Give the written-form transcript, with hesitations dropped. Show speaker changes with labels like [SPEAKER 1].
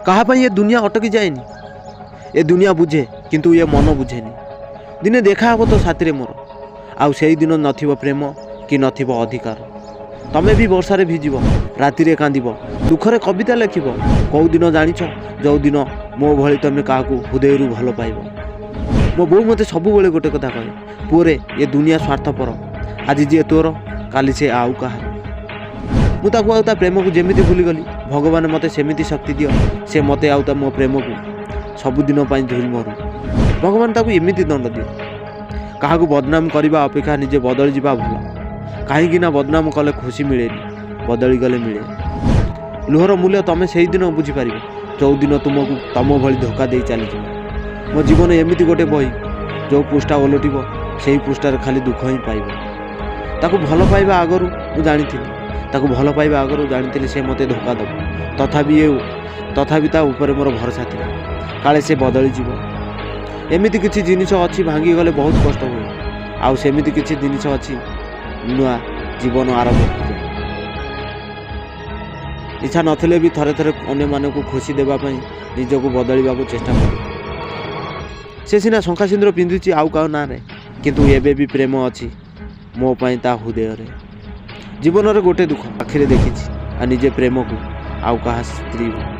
[SPEAKER 1] କାହା ପାଇଁ ଏ ଦୁନିଆ ଅଟକି ଯାଏନି। ଏ ଦୁନିଆ ବୁଝେ, କିନ୍ତୁ ଏ ମନ ବୁଝେନି। ଦିନେ ଦେଖାହେବ ତୋ ସାଥିରେ ମୋର, ଆଉ ସେଇଦିନ ନଥିବ ପ୍ରେମ କି ନଥିବ ଅଧିକାର। ତମେ ବି ବର୍ଷାରେ ଭିଜିବ, ରାତିରେ କାନ୍ଦିବ, ଦୁଃଖରେ କବିତା ଲେଖିବ। କେଉଁ ଦିନ ଜାଣିଛ? ଯେଉଁଦିନ ମୋ ଭଳି ତମେ କାହାକୁ ହୃଦୟରୁ ଭଲ ପାଇବ। ମୋ ବୋଉ ମୋତେ ସବୁବେଳେ ଗୋଟେ କଥା କହେ, "ପୁଅରେ, ଏ ଦୁନିଆ ସ୍ୱାର୍ଥପର। ଆଜି ଯିଏ ତୋର, କାଲି ସେ ଆଉ କାହାର।" ମୁଁ ତାକୁ ଆଉ ତା ପ୍ରେମକୁ ଯେମିତି ଭୁଲିଗଲି, ଭଗବାନ ମୋତେ ସେମିତି ଶକ୍ତି ଦିଅ, ସେ ମୋତେ ଆଉ ତା ମୋ ପ୍ରେମକୁ ସବୁଦିନ ପାଇଁ ଝୁରି ମରୁ। ଭଗବାନ ତାକୁ ଏମିତି ଦଣ୍ଡ ଦିଅ। କାହାକୁ ବଦନାମ କରିବା ଅପେକ୍ଷା ନିଜେ ବଦଳିଯିବା ଭଲ। କାହିଁକି ନା ବଦନାମ କଲେ ଖୁସି ମିଳେନି, ବଦଳିଗଲେ ମିଳେ। ଲୁହର ମୂଲ୍ୟ ତମେ ସେଇଦିନ ବୁଝିପାରିବ, ଯେଉଁଦିନ ତୁମକୁ ତମ ଭଳି ଧୋକା ଦେଇ ଚାଲିଯିବ। ମୋ ଜୀବନ ଏମିତି ଗୋଟେ ବହି, ଯେଉଁ ପୃଷ୍ଠା ଓଲଟିବ, ସେଇ ପୃଷ୍ଠାରେ ଖାଲି ଦୁଃଖ ହିଁ ପାଇବ। ତାକୁ ଭଲ ପାଇବା ଆଗରୁ ମୁଁ ଜାଣିଥିଲି, ତାକୁ ଭଲ ପାଇବା ଆଗରୁ ଜାଣିଥିଲି ସେ ମୋତେ ଧୋକା ଦେବ। ତଥାପି ତା ଉପରେ ମୋର ଭରସା ଥିଲା, କାଳେ ସେ ବଦଳିଯିବ। ଏମିତି କିଛି ଜିନିଷ ଅଛି, ଭାଙ୍ଗିଗଲେ ବହୁତ କଷ୍ଟ ହୁଏ। ଆଉ ସେମିତି କିଛି ଜିନିଷ ଅଛି, ନୂଆ ଜୀବନ ଆରମ୍ଭ ହୋଇଯାଏ। ଇଚ୍ଛା ନଥିଲେ ବି ଥରେ ଥରେ ଅନ୍ୟମାନଙ୍କୁ ଖୁସି ଦେବା ପାଇଁ ନିଜକୁ ବଦଳିବାକୁ ଚେଷ୍ଟା କରେ। ସେ ସିନା ଶଙ୍ଖା ସିନ୍ଦୁର ପିନ୍ଧୁଛି ଆଉ କାହା ନାଁରେ, କିନ୍ତୁ ଏବେ ବି ପ୍ରେମ ଅଛି ମୋ ପାଇଁ ତା ହୃଦୟରେ। ଜୀବନରେ ଗୋଟେ ଦୁଃଖ ଆଖିରେ ଦେଖିଛି, ଆଉ ନିଜେ ପ୍ରେମକୁ ଆଉ କାହା ସ୍ତ୍ରୀ।